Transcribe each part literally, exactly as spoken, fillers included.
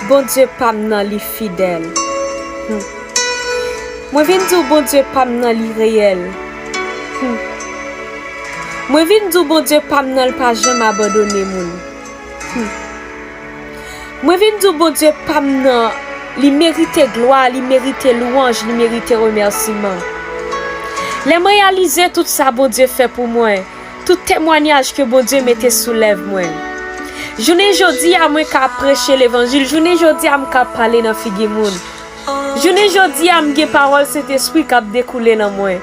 Bondye pa m nan, li fidèl. Hmm. Mwen vin di w Bondye pa m nan, li reyèl. Hmm. Mwen vin di w Bondye pa m nan, l pa janm abandone moun. Hmm. Mwen vin di w Bondye pa m nan, li merite glwa, li merite lwanj, li merite remèsiman. Lè m reyalize tout sa Bondye fè pou mwen, tout temwanyaj ke Bondye mete sou lèv mwen. Jounen jodi a, mwen ka preche levanjil. Jounen jodi a, m ka pale nan figi moun. Jounen jodi a, m gen pawòl Sentespri k ap dekoule nan mwen.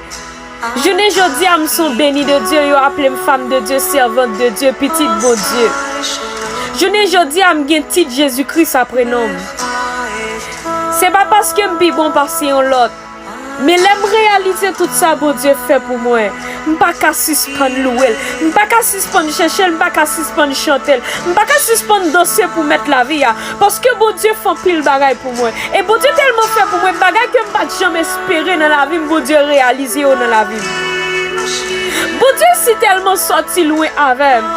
Jounen jodi a, m se yon beni de Dye, yo aple m femme de Dieu, servante de Dieu, pitit Bondye. Jounen jodi a, m gen tit Jezikri apre non m. Se pa paske m pi bon pase yon lòt. Men lè m reyalize tout sa Bondye fè pou mwen, m pa ka sispann louwe l. M pa ka sispann chèche l, m pa ka sispann chante l. M pa ka sispann danse pou Mèt lavi a. Paske Bondye fè anpil bagay pou mwen. E Bondye tèlman fè pou mwen, bagay ke m pa t janm espere nan lavi m, Bondye reyalize yo nan lavi m. Bondye si tèlman sòti lwen avè m.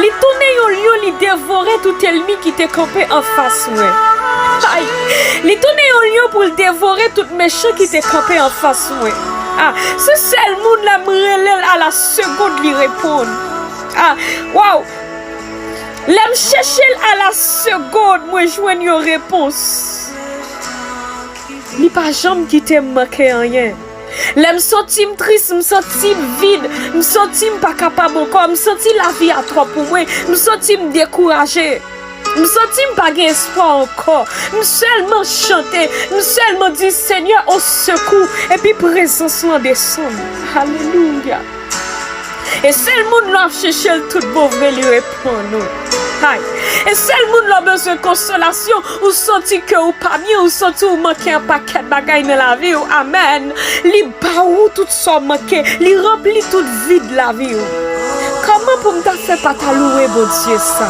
Li tounen yon lyon, li devore tout ènmi ki te kanpe anfas mwen. Ay, li tounen yon lyon pou l devore tout mechan ki te kanpe anfas mwen. Ah, se sèl moun lè m rele l a la segond li reponn. Ah, waw! Lè m chèche l a la segond mwen jwenn yon repons. Li pa janm kite m manke anyen. Lè m santi m tris, m santi m vid, m santi m pa kapab ankò, m santi lavi a twòp pou mwen, m santi m dekouraje. M santi m pa gen espwa ankò. M sèlman chante, m sèlman di, Senyè, o sekou, epi prezans lan desann. Alelouya. E sèl moun lè w ap chèche l tout bon vre, li reponn ou. Hay. E sèl moun lè w bezwen konsolasyon, ou santi ke ou pa byen, ou santi ou manke yon pakèt bagay nan lavi w. Amèn. Li ba ou tout sa w manke, li ranpli tout vid lavi w. Kòman pou m ta fè pa ta louwe Bondye sa?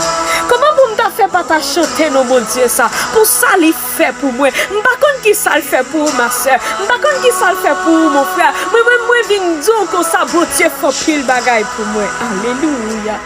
Kòman pou m ta fè pa ta chante non Bondye sa? Pou sa li fè pou mwen. M pa konn ki sa l fè pou ou, ma sè. M pa konn ki sa l fè pou ou, mon frè. Mwen menm, mwen vin di w konsa, Bondye fè anpil bagay pou mwen. Alelouya.